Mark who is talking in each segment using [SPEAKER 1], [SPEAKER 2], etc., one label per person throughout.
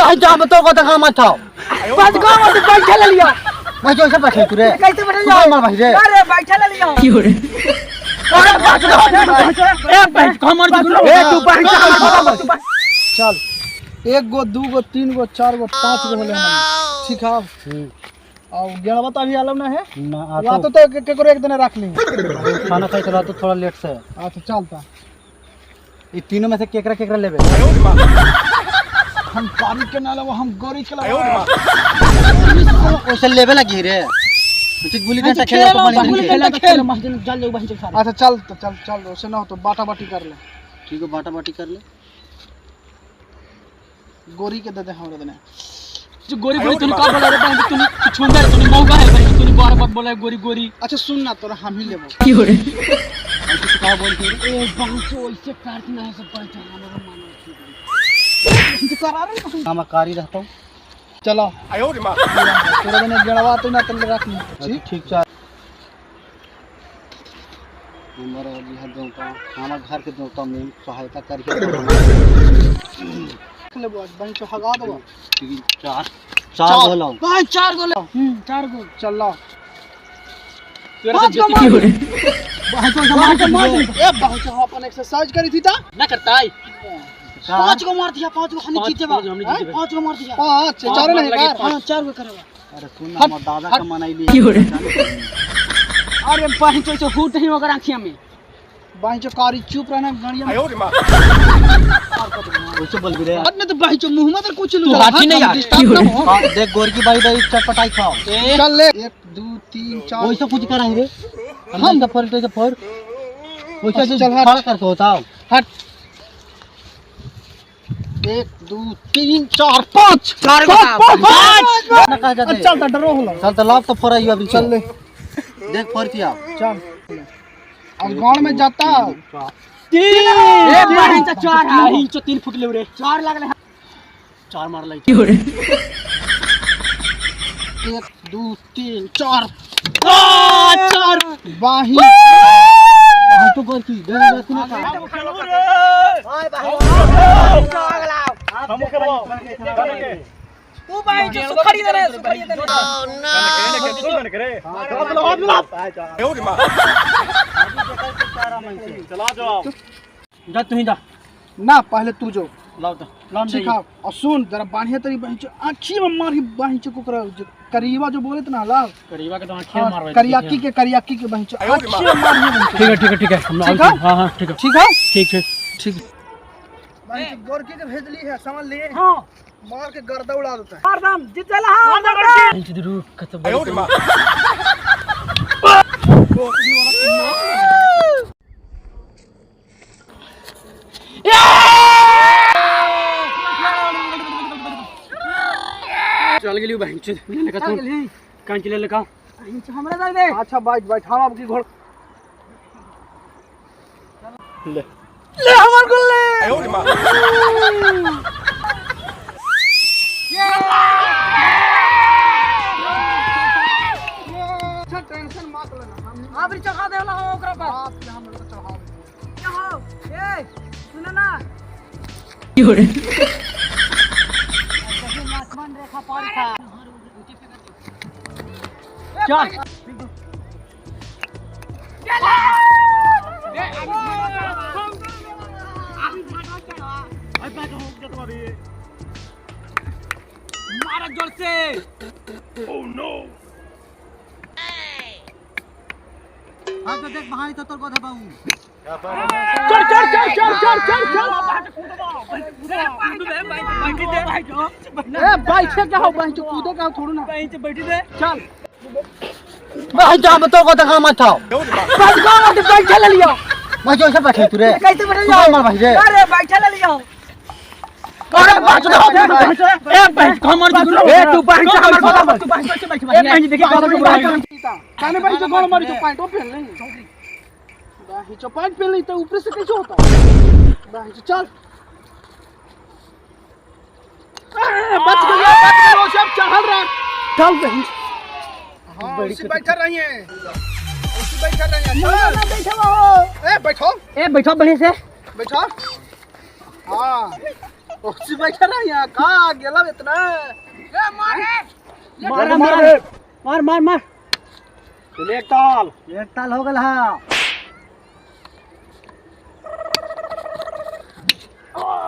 [SPEAKER 1] भाई जा तो को तक मत आओ।
[SPEAKER 2] बस गांव में बैठे ले लिया।
[SPEAKER 1] भाई जो सब बैठे तू रे।
[SPEAKER 2] कैसे बैठे
[SPEAKER 1] तू मार भाई रे।
[SPEAKER 2] अरे बैठे ले लिया।
[SPEAKER 3] की हो रे?
[SPEAKER 2] अरे बैठ ए बैठ हमर ए तू बैठ तू।
[SPEAKER 4] चल 1 गो 2 गो 3 गो 4 गो 5 गो होले हमर। ठीक है और गेड़वा तो अभी आलम ना है
[SPEAKER 1] ना
[SPEAKER 4] आता तो केकरो एक दिन रख ली।
[SPEAKER 1] खाना खाई चला तो थोड़ा लेट से।
[SPEAKER 4] अच्छा चलता।
[SPEAKER 1] ये तीनों में से केकरा केकरा लेबे?
[SPEAKER 4] हम पानी के ना लेबो, हम गोरी के लेबो।
[SPEAKER 1] ओसे लेबे लगी रे। तुझे गुल्ली डंडा खेले तो पानी
[SPEAKER 2] गुल्ली डंडा खेल मस्त चल जाओ बहन सारे।
[SPEAKER 4] अच्छा चल तो चल चल ओसे ना हो तो बाटा बाटी कर ले।
[SPEAKER 1] ठीक है बाटा बाटी कर ले।
[SPEAKER 4] गोरी के दे दे हमरा देने।
[SPEAKER 2] जो गोरी गोरी तूने का बोला रे बहन? तूने छुंदर तूने मौका है बहन, तूने बार बार बोला गोरी गोरी।
[SPEAKER 4] अच्छा सुन ना तोरा हम ही लेबो।
[SPEAKER 3] की हो रे?
[SPEAKER 1] तू का बोलती रे?
[SPEAKER 2] ए बांचो ऐसे काट ना है सब बैठा हमरा मानो
[SPEAKER 4] तू करा रे
[SPEAKER 1] हम कारी रहता हूं।
[SPEAKER 4] चलो तोरा देने गेड़वा तो ना तल रख ली।
[SPEAKER 1] ठीक ठीक चल। हमारा जी देवता हमारा घर के देवता में सहायता करके
[SPEAKER 4] लेबो आज बहन चो हगा देबो।
[SPEAKER 1] 3 4 4 बोलो।
[SPEAKER 4] 5 4 गोले। 4 गो चल ला।
[SPEAKER 2] पांच गो
[SPEAKER 3] की हो रे?
[SPEAKER 4] बहन मार ए बहन चो अपन एक्सरसाइज करी थी ता
[SPEAKER 2] ना करता है।
[SPEAKER 1] 5 गो मार दिया। 5 गो हमने जीते बा। 5 गो मार दिया।
[SPEAKER 4] 5 4 नहीं यार।
[SPEAKER 1] हां 4 गो करवा। अरे सुन ना हमर दादा का मनाइली।
[SPEAKER 3] की हो रे?
[SPEAKER 2] अरे बहन चो ऐसे फूट नहीं होकर आंखिया में।
[SPEAKER 4] बहन चो कारी चुप रहना गाड़िया में।
[SPEAKER 1] ओसे बोल भी रे।
[SPEAKER 4] ने तो बहन चो मुंह में तो कुछ
[SPEAKER 2] तू हाथी नहीं यार।
[SPEAKER 1] हां देख गोर की बाई बाई चटपटाई खाओ।
[SPEAKER 4] चल ले 1 2 3 4
[SPEAKER 1] ओइसे कुछ कराई रे। हम तो फर तो फर ओइसे
[SPEAKER 4] चल
[SPEAKER 1] जो
[SPEAKER 4] हट।
[SPEAKER 1] खड़ा करके होता।
[SPEAKER 4] हट 1 2 3 4 5
[SPEAKER 2] 4 गो
[SPEAKER 4] 5
[SPEAKER 1] ना कहा जाते।
[SPEAKER 4] चल त डरो होला।
[SPEAKER 1] चल तो लाभ तो फराई अभी।
[SPEAKER 4] चल ले
[SPEAKER 1] देख फर किया।
[SPEAKER 4] चल अब गांव में जाता
[SPEAKER 2] 3 ए बहन चो 4 है चो 3 फुट ले रे। 4 लागले 4 मार लाई।
[SPEAKER 3] की हो रे?
[SPEAKER 4] 1 2 3 4
[SPEAKER 2] 5 4
[SPEAKER 4] बाही
[SPEAKER 1] तो गोर की दे दे तू ना
[SPEAKER 2] तू भाई जो सुखड़ी दे रे सुखड़ी दे रे। जा तू ही जा
[SPEAKER 4] ना पहले तू जो
[SPEAKER 2] लाओ तो लाओ
[SPEAKER 4] ठीक है। और सुन जरा बाढ़िया तेरी बहन चो आँखी में मारी बहन चो कुकरा जो करीबा जो बोले ना ला
[SPEAKER 2] करीबा के तो आंखियां मारवे।
[SPEAKER 4] करियाकी के बहन चो आँखी में मारी बहन चो।
[SPEAKER 2] ठीक है ठीक है ठीक है हम
[SPEAKER 4] ठीक है?
[SPEAKER 2] हां हां ठीक है
[SPEAKER 4] ठीक है
[SPEAKER 2] ठीक ठीक
[SPEAKER 4] ठीक। बहन चो गोरकी के भेजली है समझ लिए।
[SPEAKER 2] हां
[SPEAKER 4] मार के गर्दा उड़ा देता है।
[SPEAKER 2] मार दम जीत चला। हां मार दम रुक खत्म। चल गेली बहन चो ले लेका तू कांच ले लेका हमरा दे दे।
[SPEAKER 4] अच्छा बैठ बैठ हम आपकी घोड़
[SPEAKER 2] ले
[SPEAKER 4] ले हमर गुल ले। अच्छा टेंशन मत लेना। हम
[SPEAKER 2] आबरी चढ़ा देला हो ओकरा पर।
[SPEAKER 4] आप हम लोग चढ़ा
[SPEAKER 2] क्या हो ए सुन ना।
[SPEAKER 3] की हो रे?
[SPEAKER 1] लक्ष्मण रेखा पार था।
[SPEAKER 2] चल मारा जोर से।
[SPEAKER 5] Oh no!
[SPEAKER 1] हाँ तो देख बहानी तो तोर गोधा बाबू।
[SPEAKER 2] चल चल चल चल चल चल चल
[SPEAKER 4] ए बैठे क्या हो बहन चो कूदे का थोड़ा ना
[SPEAKER 2] बैठी दे
[SPEAKER 4] चल
[SPEAKER 1] भाई जा तो को तक मत आओ।
[SPEAKER 2] बस गांव में बैठे ले लिया।
[SPEAKER 1] भाई जो सब बैठे तू रे।
[SPEAKER 2] कैसे बैठे
[SPEAKER 1] तू मार भाई रे।
[SPEAKER 2] अरे बैठे ले लिया। अरे बैठ ए बैठ हमर ए तू बैठ हमर तू बैठ बैठ ए बहन देखी
[SPEAKER 4] काने बहन चो गोल मारी जो पैंट पहन ले बहन चो पैंट पहन ले तो ऊपर से कैसे होता बहन चो चल बच गया सब चढ़ रहा चल बहन। हां उसी बैठा रही है उसी बैठा रही है।
[SPEAKER 2] ना बैठो हो
[SPEAKER 4] ए बैठो
[SPEAKER 2] ए बैठो बढ़िया से
[SPEAKER 4] बैठो। हां उसी बैठा रहा यहाँ का गेला इतना। ए मार
[SPEAKER 2] मार मार मार मार मार।
[SPEAKER 1] चल एक ताल, एक ताल हो गल हा।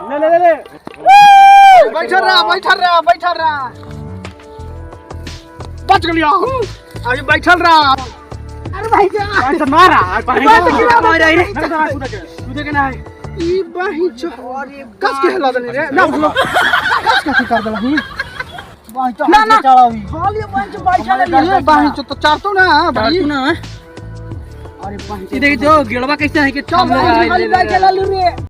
[SPEAKER 1] ले ले ले ले।
[SPEAKER 4] बैठा रहा बैठा रहा बैठा रहा। बच गया अभी बैठल रहा। अरे भाई
[SPEAKER 2] भाई तो मारा मार रे
[SPEAKER 4] कूदे के ना ई बाही चो कस के हिला देनी रे ना भलो कस के कर देला ही
[SPEAKER 1] बाही चो
[SPEAKER 4] ना, ना।
[SPEAKER 1] चढ़ावी
[SPEAKER 4] खाली बाही चो बैठल रे बाही चो तो चार तो ना भाई
[SPEAKER 2] ना।
[SPEAKER 1] अरे बाही
[SPEAKER 2] ये देख जो गेड़वा कैसे है कि
[SPEAKER 4] चल खाली बैठल रे।